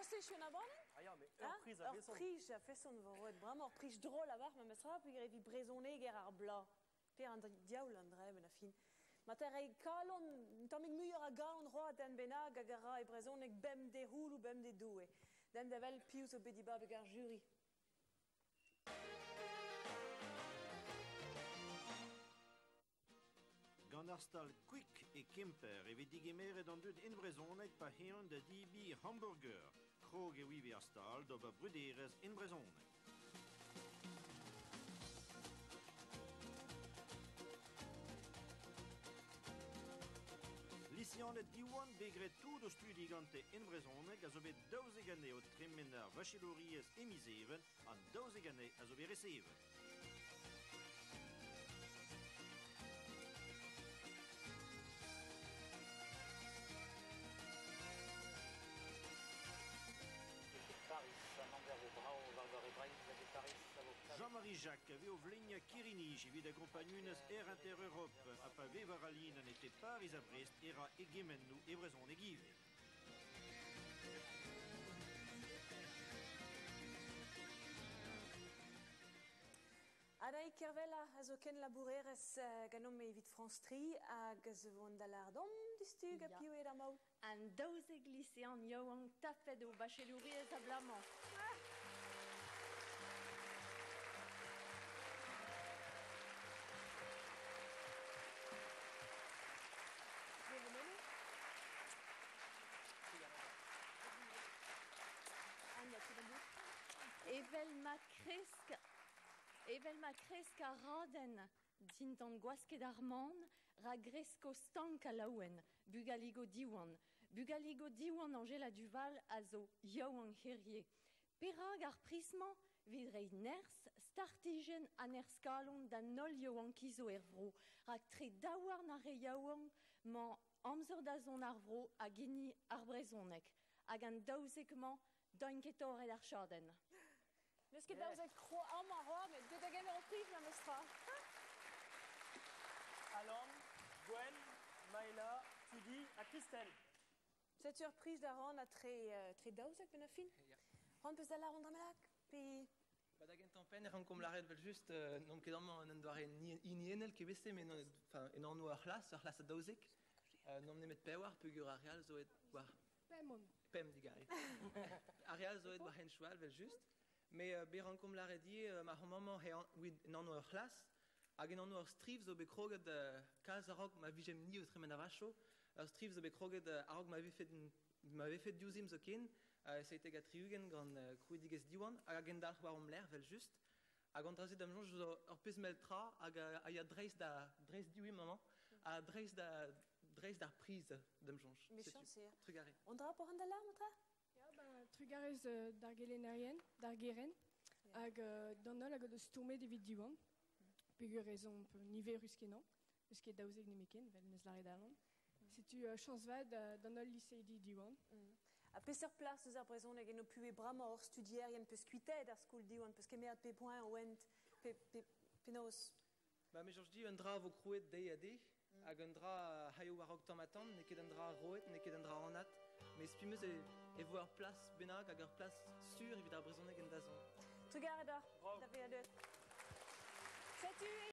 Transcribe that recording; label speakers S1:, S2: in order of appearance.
S1: Tost echu an abadenn?
S2: Ah ya, met ur priz a feson.
S1: Ur priz a feson vo roet bremañ, ur priz drol a-walc'h memestra, peogwir evit brezhoneger ar bloaz. Pe an diaoul an dra a-benn ar fin. Ma te rei kalon, un tammig muioc'h a galon c'hoazh den bennak hag a ra e brezhoneg bemdez c'houloù bemdez Doue. Demp da wel piv zo bet dibabet ar juri.
S3: Gant ar stal Quick e Kemper e vez degemeret an dud en brezhoneg pa c'heont da debriñ hamburger. Krog eo ivez ar stal d'ober bruderezh en brezhoneg. Liseaned Diwan bet graet tout o studi gante en brezhoneg a zo bet 12 anezhe o tremen ar vachelouriezh e miz Even, an 12 anezhe a zo bet resevet. Jean-Marie Jacques a vez o vleuniañ kirri-nij evit da gompagnunezh Air Inter Europe ha pa vez war al linenn etre Pariz ha Brest e ra e gemennoù e brezhoneg ivez.
S1: Anaïg Kervella a zo kenlabourerez ganeomp evit France 3 hag a zo vont da lâret omp diouzhtu gant piv eo ar maout.
S4: An 12 lisean yaouank tapet o bachelouriezh a-blamañ. Evel ma kresk Evel ma kresk ar radenn dindan gwasked ar man, ra gresko stank ha laouen bugaligoù Diwan. Bugaligoù Diwan Anjela Duval a zo yaouank hirie. Perak ar priz-mañ evit reiñ nerzh, startijenn ha nerzh-kalon d'an holl yaouankizoù er vro, rak tre daouarn ar re yaouank 'mañ amzer da zont ar vro hag hini ar brezhoneg. Hag an 12-mañ 'daint ket torret ar chadenn.
S1: N'eus ket 12 kroaz amañ c'hoazh, met deut da gemer ho priz memestra.
S2: Alan, Gwenn, Maëla, Tudi ha Christelle.
S1: Setu ur priz da rannañ tre, tre 12 benn ar fin. C'hoant peus da lâret un dra bennak pe...
S5: Ba da gentañ-penn e rankomp lâret evel-just n'omp ket amañ en un doare hiniennel kevese met enfin en anv ur c'hlas, ur c'hlas a 12. N'omp nemet pevar peogwir ar re all zo aet war
S6: Pemp on.
S5: Pemp digarez. Ar re all zo aet war henchoù all evel-just. Met bet rankomp lâret ivez ma c'homp amañ en anv ur c'hlas hag en anv ur striv zo bet kroget kalz a-raok ma vijemp-ni o tremen a-vacho. Ur striv zo bet kroget a-raok ma vefe ma vefe diouzhimp zoken, 77 gant krouidigezh Diwan hag a gendalc'h war hom lerc'h evel-just. Hag an dra-se da'm soñj zo ur pezh mell tra hag a ya dreist da dreist diwim amañ ha dreist da dreist d'ar priz da'm soñj.
S1: Mechañs eo.
S5: Trugarez.
S1: On dra por an da lâr, tra?
S6: Ya, ben, trugarez d'ar gelennerien, d'ar gerent, hag d'an holl hag o deus stourmet evit Diwan. Peogwir ez omp niverus-kenañ, n'eus ket 12 nemetken, 'vel 'neus lâret Alan. Setu chañs vat d'an holl liseidi Diwan.
S1: Ha peseurt plas eus ar brezhoneg en ho puhez bremañ hor studierien peus kuitaet ar skol Diwan, peus kemeret pep poent o hent, pe, pe, penaos?
S5: Ba, me soñj dit un dra a vo krouet deiz ha deiz, hag un dra a c'haio war-raok tamm-ha-tamm, n'eo ket un dra roet, n'eo ket un dra anat, met spi 'm eus e, e vo ur plas bennak hag ur plas sur evit ar brezhoneg en dazont.
S1: Trugarez deoc'h da vezañ deuet. Setu